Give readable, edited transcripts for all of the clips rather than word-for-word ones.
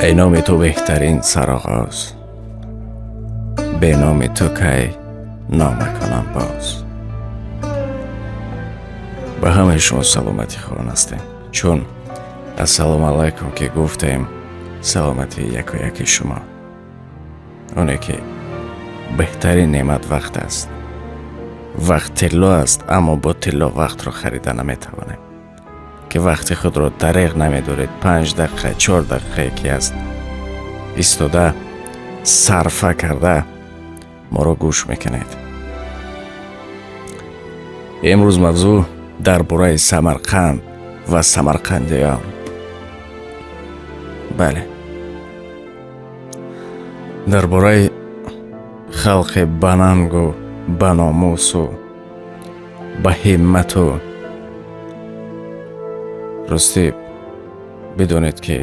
Эй номи ту беҳтарин сароғоз, бе номи ту кай нома кунам боз. Ба ҳамаи шумо саломатӣ хоҳон ҳастем, чун ассалому алайкум ки гуфтем, саломатии яку яки шумо, оне ки беҳтарин неъмат вақт аст. Вақт тилло аст, аммо бо тилло вақтро харида наметавонем. Ки вақти худро дареғ намедоред, 5 дақиқа, 4 дақиқае ки аст, истода сарфа карда моро гӯш мекунед. Имрӯз мавзӯъ дар бораи Самарқанд ва самарқандиён. Бале, дар бораи халқи банангу баномусу ба ҳиммату. Ростӣ, бидонед, ки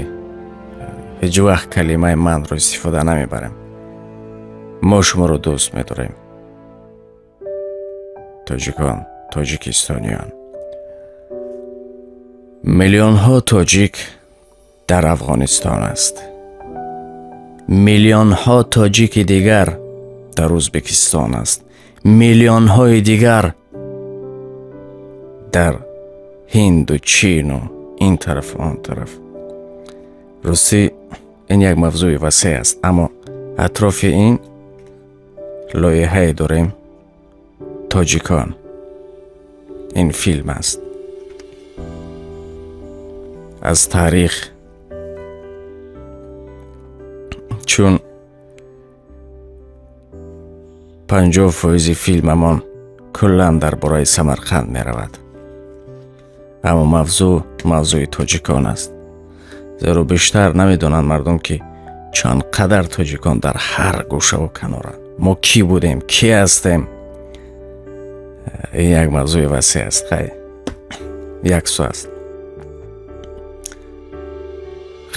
ҳеҷ вақт калимаи манро истифода намебарем. Мо шуморо дӯст медорем, тоҷикон, тоҷикистониён. Миллионҳо тоҷик дар Афғонистон аст, миллионҳо тоҷики дигар дар Ӯзбекистон аст, миллионҳои дигар дар Ҳинду Чину ин тарафу он тараф. Ростӣ, ин як мавзӯи васеъ аст, аммо атрофи ин лоиҳае дорем. «Тоҷикон» ин филм аст аз таърих, чун 50 фоизи филмамон куллан дар бораи Самарқанд меравад, аммо мавзӯъ мавзӯи тоҷикон аст, зеро бештар намедонанд мардум, ки чанд қадар тоҷикон дар ҳар гӯшаву каноранд. Мо кӣ будем, кӣ ҳастем? Ин як мавзӯи васеъ аст. Хай, як су аст.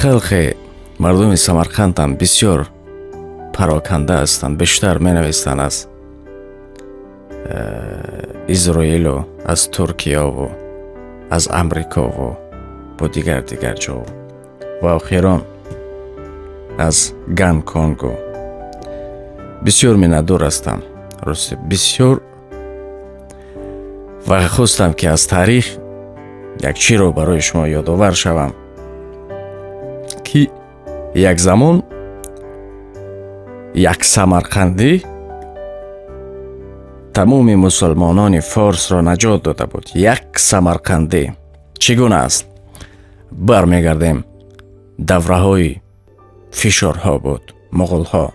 Халқи мардуми Самарқандам бисёр пароканда ҳастанд. Бештар менависанд аз Изроилу аз Туркияву аз Амрикову бо дигар дигар ҷо ва охирон аз Гонконгу. Бисёр миннатдор ҳастам, рости, бисёр. Ва хостам, ки аз таърих як чиро барои шумо ёдовар шавам, ки як замон як самарқандӣ тамоми мусулмонони форсро наҷот дода буд. Як самарқандӣ. Чӣ гуна аст? Бармегардем, давраҳои фишорҳо буд, муғулҳо.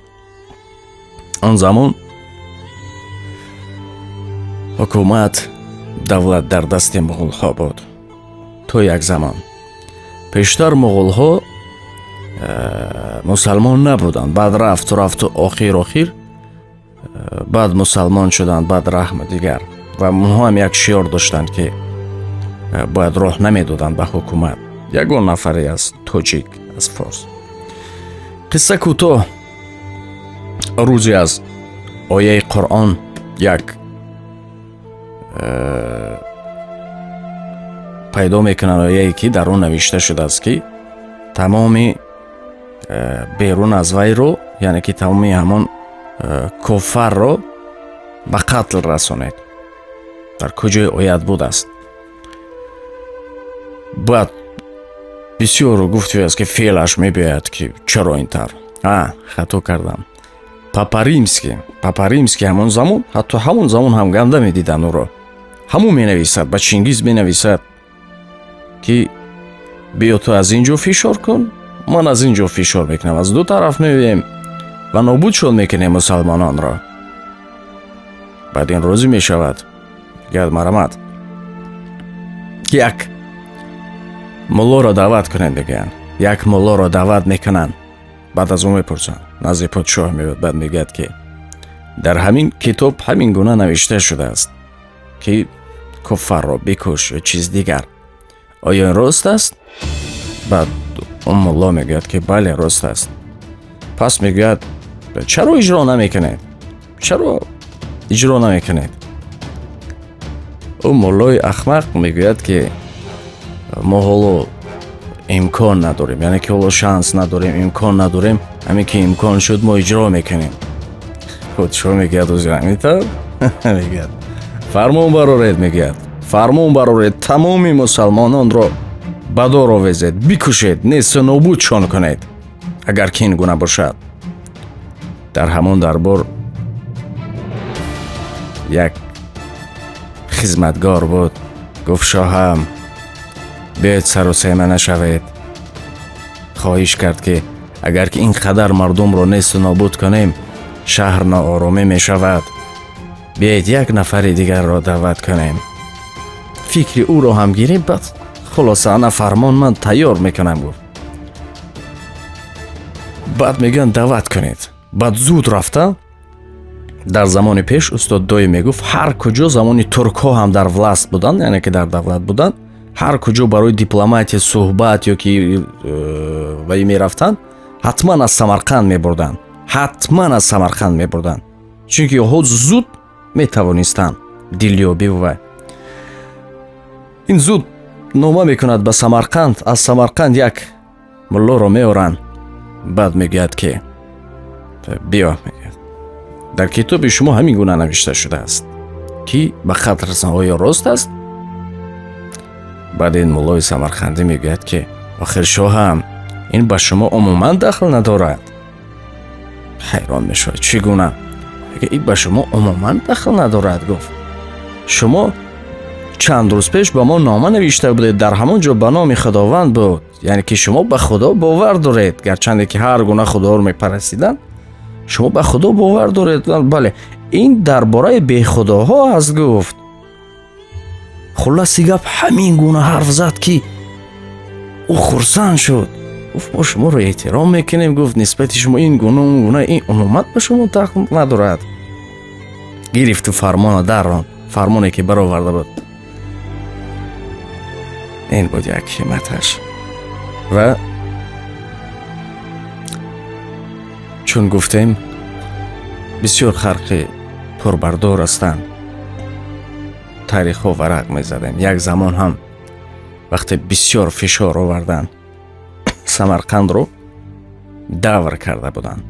Он замон ҳукумат, давлат дар дасти муғулҳо буд. То як замон пештар муғулҳо мусалмон набуданд, баъд рафту рафту охир охир баъд мусалмон шуданд, баъд раҳму дигар. Ва онҳо ҳам як шиёр доштанд, ки бояд роҳ намедоданд ба ҳукумат ягон нафаре аз тоҷик, аз форс. Қисса кӯтоҳ, рӯзе аз ояи Қуръон як пайдо мекунанд, ояе ки дар он навишта шудааст, ки тамоми берун аз вайро, яъне ки тамоми ҳамон кофарро ба қатл расонед. Дар куҷои оят будааст? Баъд бисёр гуфтааст, ки феълаш мебиёяд, ки чаро ин тавр. А, хато кардам. Папа Римский, Папа Римский ҳамон замон, ҳатто ҳамон замон ҳам ганда медиданд ӯро. Ҳамон менависад, ба Чингиз менависад, ки биё, ту аз ин ҷо фишор кун, ман аз ин ҷо фишор мекунам, аз ду тараф меоем ва нобудшон мекунем мусалмононро. Баъд ин розӣ мешавад, мегӯяд: «Марамат, як муллоро даъват кунед», мегӯянд. Як муллоро даъват мекунанд. Баъд аз ӯ мепурсанд, назди подшоҳ меояд. Баъд мегӯяд, ки дар ҳамин китоб ҳамин гуна навишта шудааст, ки куффарро бикуш ё чиз дигар, оё ин рост аст? Баъд он мулло мегӯяд, ки бале, рост аст. Пас мегӯяд: «Чаро иҷро намекунед? Чаро иҷро намекунед?» Ӯ муллои ахмақ мегӯяд, ки мо ҳоло Имкон надорем, яъне ки ҳоло шанс надорем, имкон надорем. Ҳамин ки имкон шуд, мо иҷро мекунем. Подшоҳ мегӯяд, ҳозир ҳамин тавр мегӯяд, фармон бароред, мегӯяд, фармон бароред, тамоми мусалмононро ба дор овезед, бикушед, несту нобудшон кунед, агар ки ин гуна бошад. Дар ҳамон дарбор як хизматгор буд, гуфт: шоҳам, биёед, сарусема нашавед. Хоҳиш кард, ки агар ки ин қадар мардумро несту нобуд кунем, шаҳр нооромӣ мешавад, биёед, як нафари дигарро даъват кунем, фикри ӯро ҳам гирем. Баъд хулоса, ана фармон ман тайёр мекунам, гуфт. Баъд мегӯянд, даъват кунед. Баъд зуд рафта, дар замони пеш устод доим мегуфт, ҳар куҷо замони туркҳо ҳам дар власть буданд, яъне ки дар давлат буданд, ҳар куҷо барои дипломатия, суҳбат ё ки вай мерафтанд, ҳатман аз Самарқанд мебурданд, ҳатман аз Самарқанд мебурданд, чунки онҳо зуд метавонистанд дилёбӣ. Вай ин зуд нома мекунад ба Самарқанд. Аз Самарқанд як муллоро меоранд. Баъд мегӯяд, ки биё, мегӯяд, дар китоби шумо ҳамин гуна навишта шудааст, ки ба хат расон, оё рост аст? Баъд ин муллои самарқандӣ мегӯяд, ки охир, шоҳам, ин ба шумо умуман дахл надорад. Ҳайрон мешавад, чӣ гуна? Ин ба шумо умуман дахл надорад, гуфт. Шумо чанд рӯз пеш ба мо нома навишта будед, дар ҳамон ҷо ба номи Худованд буд, яъне ки шумо ба Худо бовар доред, гарчанде ки ҳар гуна худоро мепарастиданд. Шумо ба Худо бовар доред? Бале. Ин дар бораи бехудоҳо аст, гуфт. Хулоси гап, ҳамин гуна ҳарф зад, ки ӯ хурсанд шуд. Гуфт, мо шуморо эҳтиром мекунем, гуфт, нисбати шумо ин гуна, он гуна, ин умуман ба шумо дахл надорад. Гирифту фармона даррон, фармоне ки бароварда буд. Ин буд як ҳимматаш. Ва чун гуфтем, бисёр халқи пурбардор ҳастанд. Таърихҳо варақ мезадем. Як замон ҳам вақте бисёр фишор оварданд, Самарқандро давр карда буданд,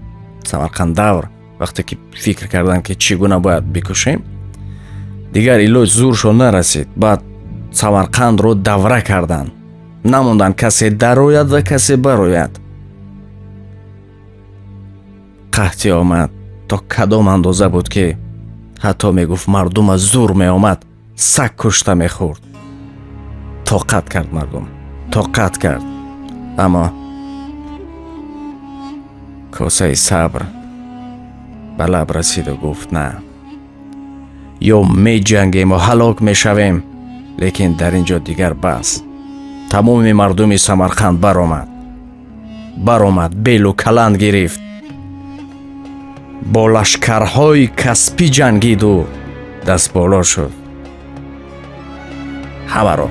Самарқанд давр. Вақте ки фикр карданд, ки чӣ гуна бояд бикушем, дигар илоҷ зуршон нарасид. Баъд Самарқандро давра карданд, намонданд касе дарояд ва касе барояд. Қаҳтӣ омад, то кадом андоза буд, ки ҳатто мегуфт, мардум аз зур меомад, саг кушта мехӯрд. Тоқат кард мардум, тоқат кард, аммо косаи сабр ба лаб расиду гуфт: на, ё меҷангему ҳалок мешавем, лекин дар ин ҷо дигар бас. Тамоми мардуми Самарқанд баромад, баромад, белу каланд гирифт, бо лашкарҳои каспӣ ҷангиду дастболо шуд, ҳамаро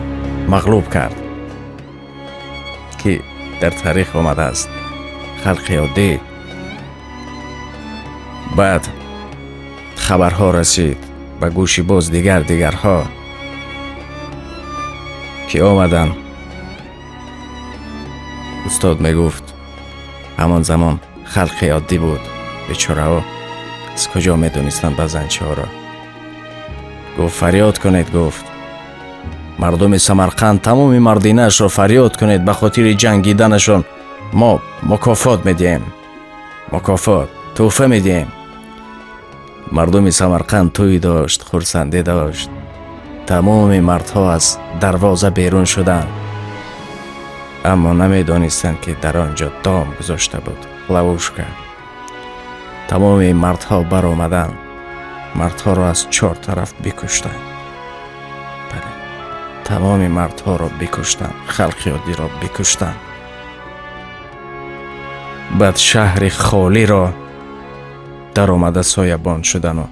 мағлуб кард, ки дар таърих омадааст. Халқи оддӣ. Баъд хабарҳо расид ба гӯши боз дигар дигарҳо, ки омаданд. Устод мегуфт, ҳамон замон халқи оддӣ буд, бечораҳо аз куҷо медонистанд баъзан чиҳоро. Гуфт, фарёд кунед, гуфт, мардуми Самарқанд, тамоми мардинаашро фарёд кунед, ба хотири ҷангиданашон мо мукофот медиҳем, мукофот, тӯҳфа медиҳем. Мардуми Самарқанд тӯй дошт, хурсандӣ дошт. Тамоми мардҳо аз дарвоза берун шуданд, аммо намедонистанд, ки дар он ҷо дом гузошта буд, ловушка. Тамоми мардҳо баромаданд, мардҳоро аз чор тараф бикуштанд. Бале, тамоми мардҳоро бикуштанд, халқи оддиро бикуштанд. Баъд шаҳри холиро даромада, соябон шудану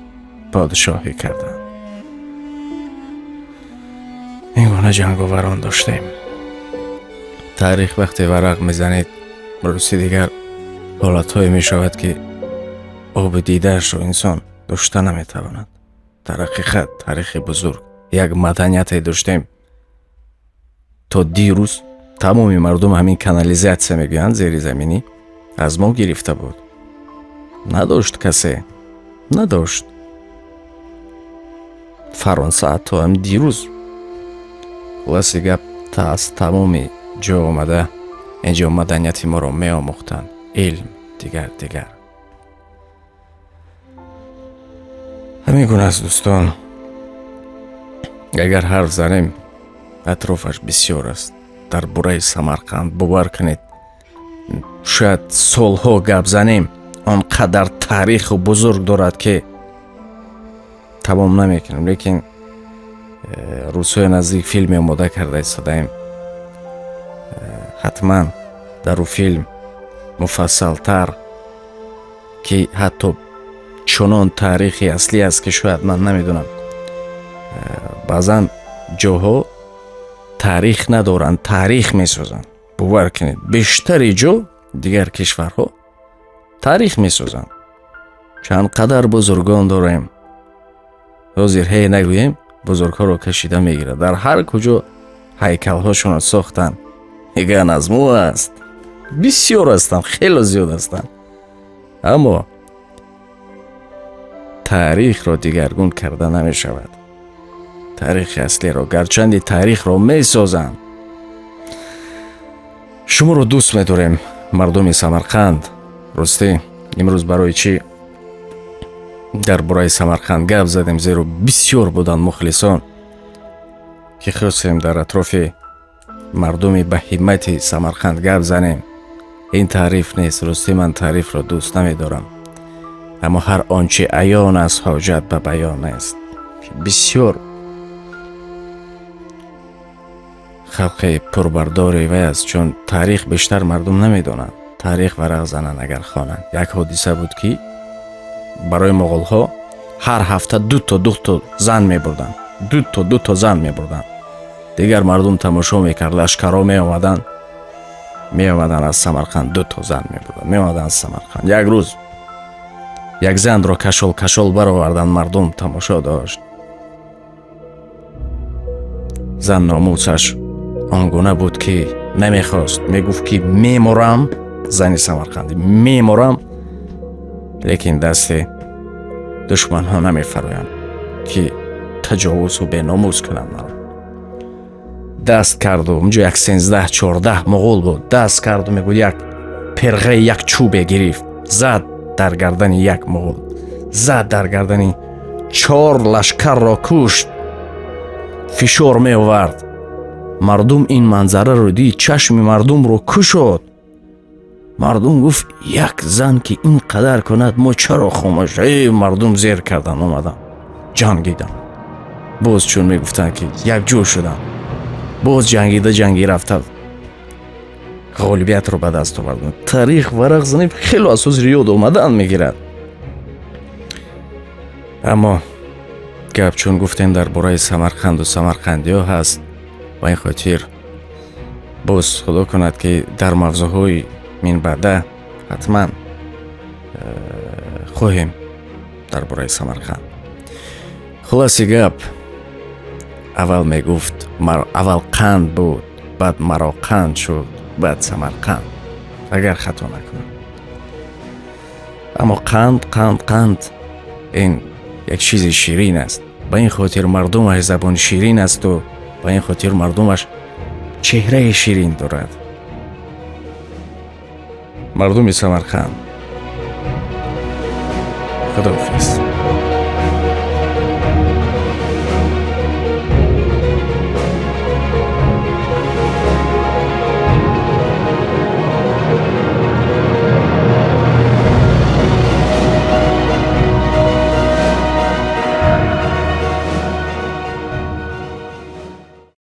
подшоҳӣ карданд. Ин гуна ҷанговарон доштем. Таърих вақте варақ мезанед, рости, дигар ҳолатҳое мешавад, ки оби дидаашро инсон дошта наметавонад. Дар ҳақиқат, таърихи бузург, як маданияте доштем то дирӯз. Тамоми мардум ҳамин канализатсия мегӯянд, зеризаминӣ аз мо гирифта буд. Надошт касе, надошт. Фаронса ҳатто ҳам дирӯз. Хулоси гап, аз тамоми ҷо омада инҷо маданияти моро меомӯхтанд, илм, дигар дигар. Ҳамин гуна аст, дӯстон. Агар ҳарф занем, атрофаш бисёр аст. Дар бораи Самарқанд, бовар кунед, шояд солҳо гап занем, он қадар таъриху бузург дорад, ки тамом намекунем. Лекин рӯзҳои наздик филме омода карда истодаем. Ҳатман дар ӯ филм муфассалтар, ки ҳатто чунон таърихи аслӣ аст, ки шояд ман намедонам, баъзан ҷоҳо таърих надоранд, таърих месозанд. Бовар кунед, бештари ҷо дигар кишварҳо таърих месозанд. Чанд қадар бузургон дорем, ҳозир ҳе нагӯем, бузургҳоро кашида мегирад. Дар ҳар куҷо ҳайкалҳошонро сохтанд, мегӯянд аз мо аст. Бисёр ҳастанд, хело зиёд ҳастанд, аммо таърихро дигаргун карда намешавад. Таърихи аслиро, гарчанде таърихро месозанд. Шуморо дӯст медорем, мардуми Самарқанд. Ростӣ, имрӯз барои чӣ дар бораи Самарқанд гап задем? Зеро бисёр буданд мухлисон, ки хостем дар атрофи мардуми ба ҳиммати Самарқанд гап занем. Ин таъриф нест, ростӣ ман таърифро дӯст намедорам, аммо ҳар он чи аён аст, ҳоҷат ба баён нест. Бисёр халқи пурбардори вай аст, чун таърих бештар мардум намедонанд. Таърих варақ зананд, агар хонанд. Як ҳодиса буд, ки барои моғолҳо ҳар ҳафта дуто дуто зан мебурданд, дуто дуто зан мебурданд. Дигар мардум тамошо мекард, лашкарҳо меомаданд, меомаданд аз Самарқанд, дуто зан мебурданд, меомаданд аз Самарқанд. Як рӯз як занро кашол кашол бароварданд, мардум тамошо дошт. Зан номусаш он гуна буд, ки намехост, мегуфт, ки мемурам, зани самарқандӣ, мемурам, лекин дасти душманҳо намефароям, ки таҷовузу беномус кунанд маро. Даст карду, унҷо як 13-14 муғул буд, даст карду, мегӯд, як перғаи як чӯбе гирифт, зад дар гардани як муғул, зад дар гардани чор лашкарро кушт. Фишор меовард. Мардум ин манзараро дид, чашми мардумро кушод. Мардум гуфт: як зан ки ин қадар кунад, мо чаро хомӯш? Э, мардум зер кардан, омаданд, ҷангиданд боз. Чун мегуфтанд, ки якҷо шуданд, боз ҷангида ҷангӣ рафта ғолибиятро ба даст оварданд. Таърих варақ занем, хело аз ҳозир ёд омадан мегирад. Аммо гап, чун гуфтем, дар бораи Самарқанду самарқандиҳо ҳаст, ба ин хотир боз худо кунад, ки дар мавзӯъҳои минбаъда ҳатман хоҳем дар бораи Самарқанд. Хулоси гап, аввал мегуфт, аввал қанд буд, баъд мароқанд шуд, баъд Самарқанд, агар хато накунам. Аммо қанд, қанд, қанд ин як чизи ширин аст. Ба ин хотир мардумаш забон ширин асту ба ин хотир мардумаш чеҳраи ширин дорад. Мардуми Самарқанд, худоҳофиз.